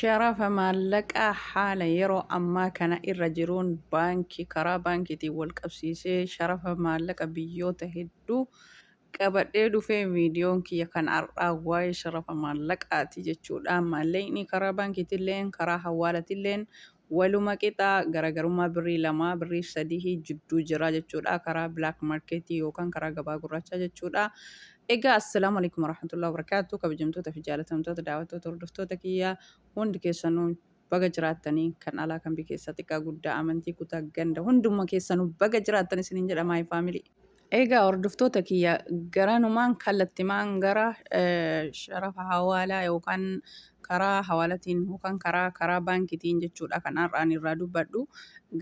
Sharafa maallaqaa haala yeroo ammaa kana irra jiruun baankii karaa baankiitiin wal qabsiisee sharafa maallaqa biyyoota hedduu qabadhee dhufee viidiyoon kiyya kan har'aa waa'ee sharafa maallaqaati jechuudha. Maallaqni karaa baankiitilleen karaa hawaalatilleen waluma qixaa garaagarummaa birrii 2 birrii 3 jidduu jira jechuudha. Karaa black marketii yookaan karaa gabaa gurraachaa jechuudha. Egaa assalaamu alaikum warahmatullahi wabarakatuh, kabajamtoota fi jaalatamtoota daawwattoota hordoftoota kiyyaa hundi keessanuu baga jiraattanii, kan alaa kan biyya keessaa, xiqqaa guddaa, amantii, kutaa, ganda, hunduma keessanuu baga jiraattan isiniin jedha, my family. Egaa hordoftoota kiyya, garanumaan kallattimaan gara sharafa hawaalaa yookaan karaa hawaalatiin yookaan karaa baankiitiin jechuudha kan har'aan irraa dubbadhu.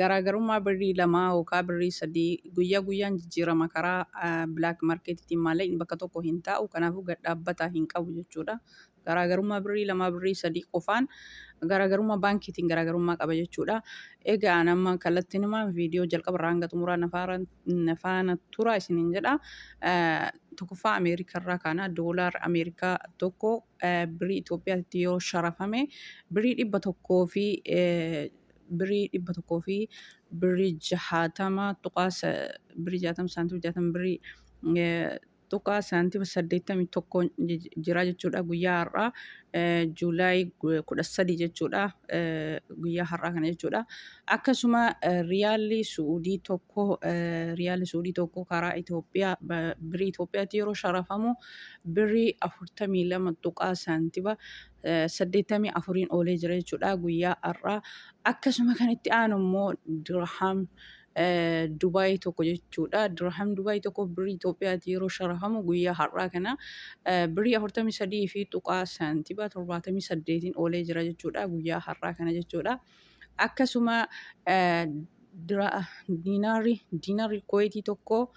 Garaagarummaa birrii 2 yookaan birrii 3 guyyaa guyyaan jijjiirama. Karaa black marketiitiin maallaqni bakka tokko hin taa'u, kanaafuu gad dhaabbataa hin qabu jechuudha. Garaagarummaa birrii 2 birrii 3 qofaan garaagarummaa baankiitiin garaagarummaa qaba jechuudha. Egaa nama kallattiinumaan viidiyoo jalqaba irraa hanga xumuraa na faana tura isiniin jedha. Tokkoffaa Ameerikaa kana doolaar Ameerikaa tokko birrii Itoophiyaatti yoo sharafame birrii 100 fi birrii 100 fi birrii 60 tuqaa birrii 60 saantima 60 birrii tuqaa saantima 81 jira jechuudha guyyaa har'aa July 13 jechuudha, guyyaa har'aa kana jechuudha. Akkasuma riyaalli Suudii tokko karaa Itoophiyaa birrii Itoophiyaatti yeroo sharafamu birrii 42 tuqaa saantima 84n oolee jira jechuudha guyyaa har'aa. Akkasuma kan itti aanu immoo dirham Dubaay tokko jechuudha. Dirham Dubaay tokko birrii Itoophiyaatti yeroo sharafamu guyyaa har'aa kana birrii 43 fi tuqaa saantima 78n oolee jira jechuudha guyyaa har'aa kana jechuudha. Akkasuma diinaarri Kuweetii tokko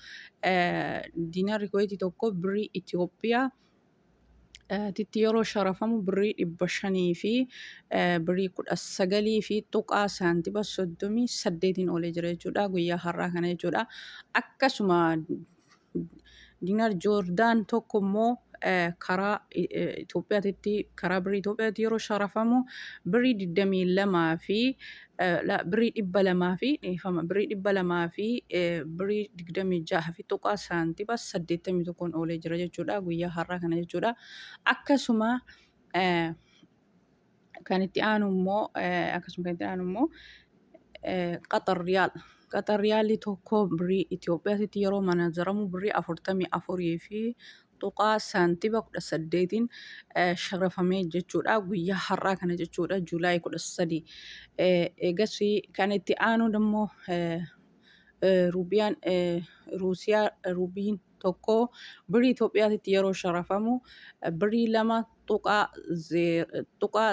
birrii Itoophiyaa titti yeroo sharafamu birrii 500 fi birrii 19 fi tuqaa saantima 38n oolee jira jechuudha guyyaa har'aa kana jechuudha. Akkasuma diinaar Joordaan tokko immoo karaa Itoophiyaatti karaa birrii Itoophiyaatti yeroo sharafamu birrii 22 fi birrii 200 fi dhiifama birrii 200 fi birrii 26 fi tuqaa saantima 81n oolee jira jechuudha guyyaa har'aa kana jechuudha. Akkasuma kan itti aanu immoo akkasuma kan itti aanu immoo Qaxar riyaal. Qaxar riyaalli tokko birrii Itoophiyaatti yeroo manazaramu birrii 44 fi tuqaa saantima 18n sharafamee jechuudha guyyaa har'aa kana jechuudha, July 13. Eegas kan itti aanu immoo ruubiyaan Ruusiyaa, ruubiin tokko birrii Itoophiyaatti yeroo sharafamu birrii 2 tuqaa tuqaa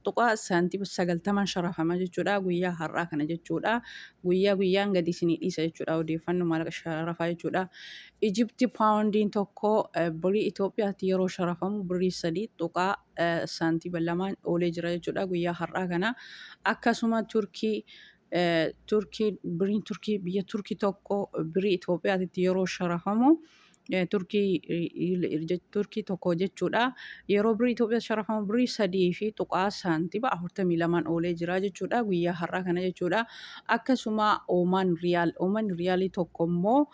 tuqaa saantima 90n sharafama jechuudha guyyaa har'aa kana jechuudha. Guyyaa guyyaan gadi isinii dhiisa jechuudha odeeffannoo maallaqa sharafaa jechuudha. Ijipti paawundiin tokko birrii Itoophiyaatti yeroo sharafamu birrii 3 tuqaa saantima 2n oolee jira jechuudha guyyaa har'aa kana. Akkasuma Turkii birriin Turkii biyya Turkii tokko birrii Itoophiyaatti yeroo sharafamu, Turkii tokko jechuudha. Yeroo birrii Itoophiyaa sharafamu birrii 3 fi tuqaa saantima 42n oolee jira jechuudha guyyaa har'aa kana jechuudha. Akkasuma Oomaan riyaalii tokko immoo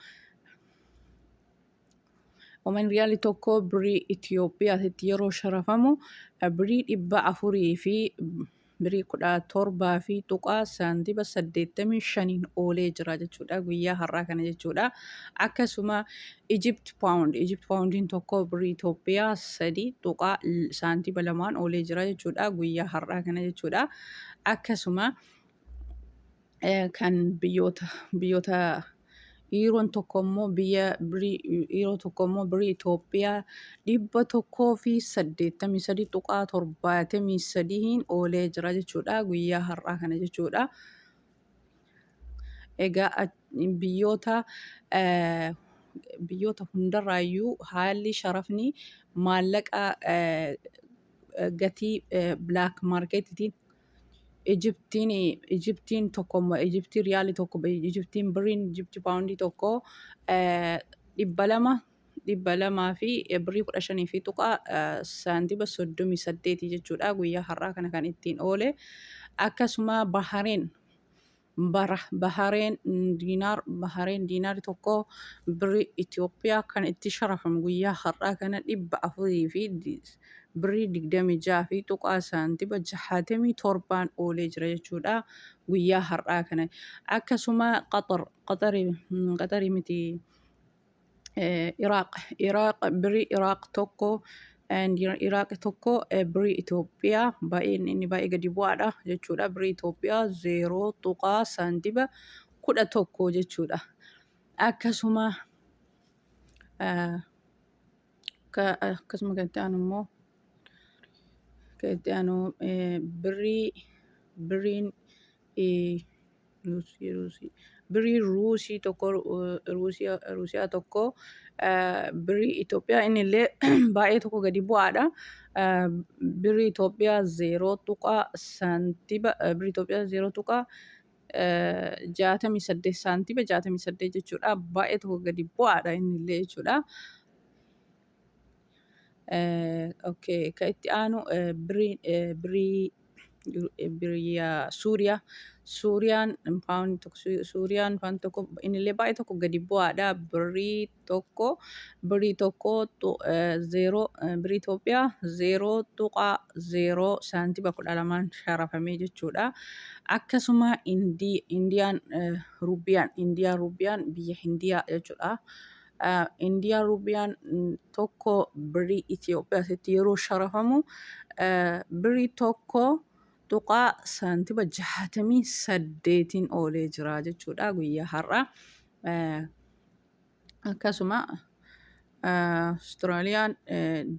Oomaan riyaalii tokko birrii Itoophiyaatti yeroo sharafamu birrii 400 fi birrii 17 fi tuqaa saantima 85n oolee jira jechuudha guyyaa har'aa kana jechuudha. Akkasuma Ijipt paawundiin tokko birrii Itoophiyaa 3 tuqaa saantima 2n oolee jira jechuudha guyyaa har'aa kana jechuudha. Akkasuma kan biyyoota Iiroon tokko immoo biyya birrii iiroo tokko immoo birrii Itoophiyaa 183.73n oolee jira jechuudha guyyaa har'aa kana jechuudha. Egaa biyyoota hundarraayyuu haalli sharafni maallaqa gatii black marketiitiin Ijiptiin tokko Ijiptii riyaalii tokko Ijiptiin birriin Ijiptii paawundii tokko 200 200 fi birrii 15 fi tuqaa saantiba 38 jechuudha guyyaa har'aa kana kan ittiin oole. Akkasuma Bahareen bara Bahareen diinaar, Bahareen diinaarri tokko birrii Itoophiyaa kan itti sharafamu guyyaa har'aa kana 400 fi birrii 26 fi tuqaa saantiba 67n oolee jira jechuudha guyyaa har'aa kana. Akkasuma Qaxar, Qaxarii, Qaxarii miti, Iraaq, Iraaq birrii Iraaq tokko, Iraaq tokko birrii Itoophiyaa baay'ee inni baay'ee gadi bu'aadha jechuudha. Birrii Itoophiyaa 0 tuqaa saantiba 11 jechuudha. Akkasuma kan itti aanu immoo kan itti aanu birriin Ruusii, birrii Ruusii tokko, Ruusiyaa tokko birrii Itoophiyaa inni illee baay'ee tokko gadi bu'aadha. Birrii Itoophiyaa 0 tuqaa saantiba, birrii Itoophiyaa 0 tuqaa 68, saantiba 68 jechuudha. Baay'ee tokko gadi bu'aadha inni illee jechuudha. Okay, kan itti aanu birrii biyya Suuriyaa. Suuriyaan paawundi tokko, Suuriyaan paawundi tokko innillee baay'ee tokko gadi bu'aadha. Birrii tokko, birrii tokko 0, birrii Itoophiyaa 0.0 saantiba 12n sharafamee jechuudha. Akkasuma Indiyaan Ruubiyaan, Indiyaan Ruubiyaan biyya Hindiyaa jechuudha. Indiyaan Ruubiyaan tokko birrii Itoophiyaatti yeroo sharafamu birrii 1 tuqaa saantiba 68n oolee jira jechuudha guyyaa har'aa. Akkasuma Austraaliyaan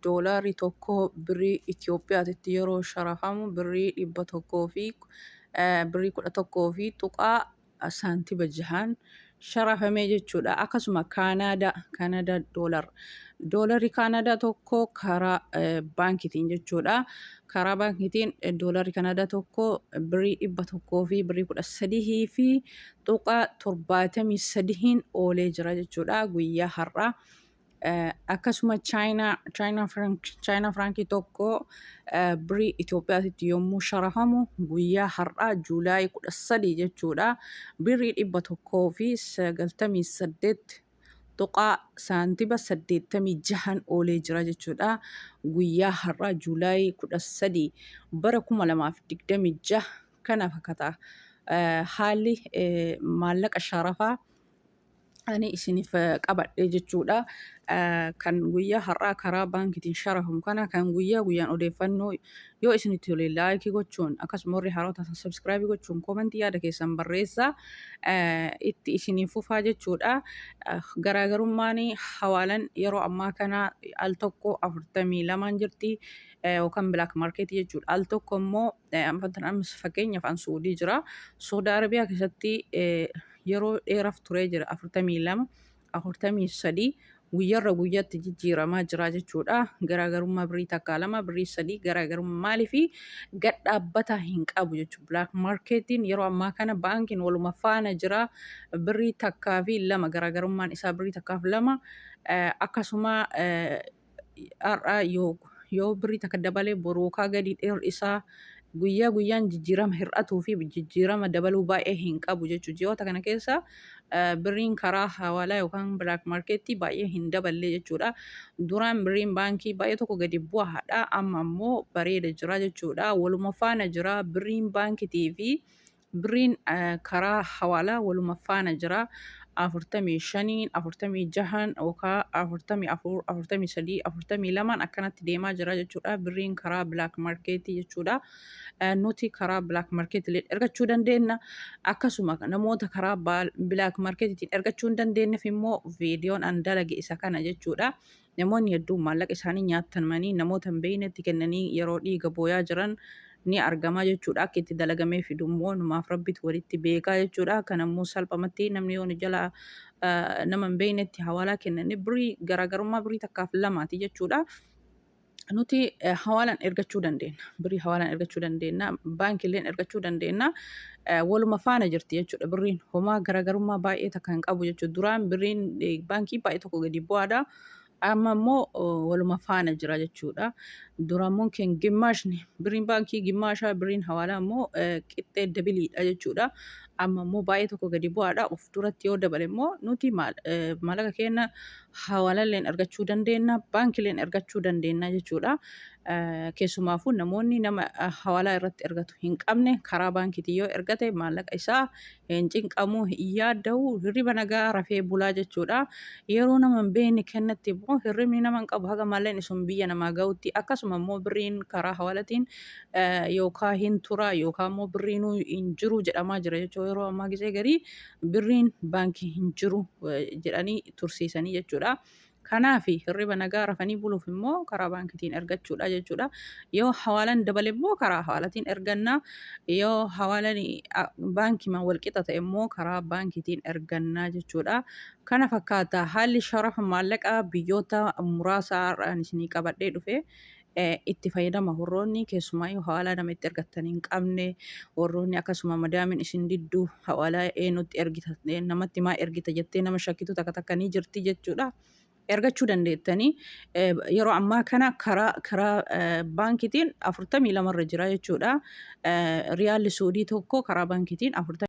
doolaarri tokko birrii Itoophiyaatti yeroo sharafamu birrii 100 fi birrii 11 fi tuqaa saantiba 6n sharafamee jechuudha. Akkasuma Kaanaadaa, Kaanaadaa doolar, doolarri Kaanaadaa tokko karaa baankiitiin jechuudha. Karaa baankiitiin doolarri Kaanaadaa tokko birrii 100 fi birrii 13 fi tuqaa 73n oolee jira jechuudha guyyaa har'aa. Akkasuma Chaayinaa, Chaayinaa Frank, Chaayinaa Firaankii tokko birrii Itoophiyaatti yommuu sharafamu guyyaa har'aa Juulaay 13 jechuudha. Birrii 198 tuqaa saantiba 86n oolee jira jechuudha. Guyyaa har'aa Juulaay 13 bara 2026 kana fakkaata. Haalli maallaqa sharafaa ani isiniif qabadhe jechuudha. Kan guyyaa har'aa karaa baankiitiin sharafamu kana kan guyyaa guyyaan odeeffannoo yoo isinitti tole like gochuun, akkasuma warri haaraa taatan subscribe gochuun, comment yaada keessan barreessaa, itti isiniif fufaa jechuudha. Garaagarummaan hawaalan yeroo ammaa kana al tokko 42n jirti yookaan black market jechuudha. Al tokko immoo fakkeenyaaf an Suudii jira. Suudi Arabiyaa keessatti yeroo dheeraaf turee jira 42, 43 guyyaarra guyyaatti jijjiiramaa jira jechuudha. Garaagarummaa birrii takkaa, lama, birrii sadii garaagarummaa maaliifi gad dhaabbataa hin qabu jechuudha. Black marketiin yeroo ammaa kana baankiin waluma faana jira. Birrii takkaa fi lama garaagarummaan isaa birrii takkaa fi lama. Akkasuma har'a yoo birrii takka dabalee boruukaa gadi isaa guyyaa guyyaan jijjiirama hir'atuu fi jijjiirama dabaluu baay'ee hin qabu jechuudha. Ji'oota kana keessa birriin karaa hawaalaa yookaan black marketii baay'ee hin daballe jechuudha. Duraan birriin baankii baay'ee tokko gadi bu'aadha. Amma ammoo bareeda jira jechuudha. Waluma faana jira birriin baankitii fi birriin karaa hawaalaa waluma faana jira. 45n, 46n yookaan 44, 43, 42n akkanatti deemaa jira jechuudha. Birriin karaa black marketii jechuudha. Nuti karaa black marketii illee ergachuu dandeenya. Akkasuma namoota karaa black marketiitiin ergachuu hin dandeenyeef immoo viidiyoon an dalage isa kana jechuudha. Namoonni hedduun maallaqa isaanii nyaatamanii namoota hin beeknetti kennanii yeroo dhiiga booyaa jiran ni argama jechuudha. Akka itti dalagamee fidu immoo numaaf rabbitu walitti beekaa jechuudha. Kan ammoo salphumatti namni yoo nu jala nama hin beeknetti hawaalaa kennanii birrii garaagarummaa birrii takkaaf lamaati jechuudha. Nuti hawaalaan ergachuu dandeenya. Birrii hawaalaan ergachuu dandeenya. Baankiileen ergachuu dandeenya. Waluma faana jirti jechuudha. Birriin homaa garaagarummaa baay'ee takka hin qabu jechuudha. Duraan birriin baankii baay'ee tokko gadi bu'aadha. Amma immoo waluma faana jira jechuudha. Dura immoo kan gimmaashni birriin baankii gimmaashaa, birriin hawaalaa immoo qixxee dabiliidha jechuudha. Amma immoo baay'ee tokko gadi bu'aadha. Of duratti yoo dabale immoo nuti maallaqa keenya hawaalaalleen argachuu dandeenya, baankileen argachuu dandeenya jechuudha. Keessumaafuu namoonni nama hawaalaa irratti ergatu hin qabne karaa baankiitiin yoo ergate maallaqa isaa hin cinqamu, hin yaadda'u, hirriba nagaa rafee bulaa jechuudha. Yeroo nama hin beekne kennatti immoo hirribni nama hin qabu haga maallaqni sun biyya namaa gahutti. Akkasuma immoo birriin karaa hawaalatiin yookaan hin tura yookaan immoo birriinuu hin jiru jedhamaa jira jechuudha. Yeroo ammaa gisee garii birriin baankii hin jiru jedhanii tursiisanii jechuudha. Kanaaf hirriba nagaa rafanii buluuf immoo karaa baankiitiin ergachuudha jechuudha. Yoo hawaalaan dabale immoo karaa hawaalatiin erganna. Yoo hawaalaan baankiimaan wal qixa ta'e immoo karaa baankiitiin ergannaa jechuudha. Kana fakkaata haalli sharafa maallaqaa biyyoota muraasaa har'aan isinii qabadhee dhufe. Itti fayyadama warroonni keessumaayyuu hawaalaa nama itti ergattan hin qabne, warroonni akkasuma madaamiin isin didduu hawaalaa eenyutti ergita, namatti maa ergita jettee nama shakkitu takka takka ni jirti jechuudha. Ergachuu dandeettanii yeroo ammaa kana karaa baankiitiin 42 irra jira jechuudha. Riyaalli Suudii tokko karaa baankiitiin 40.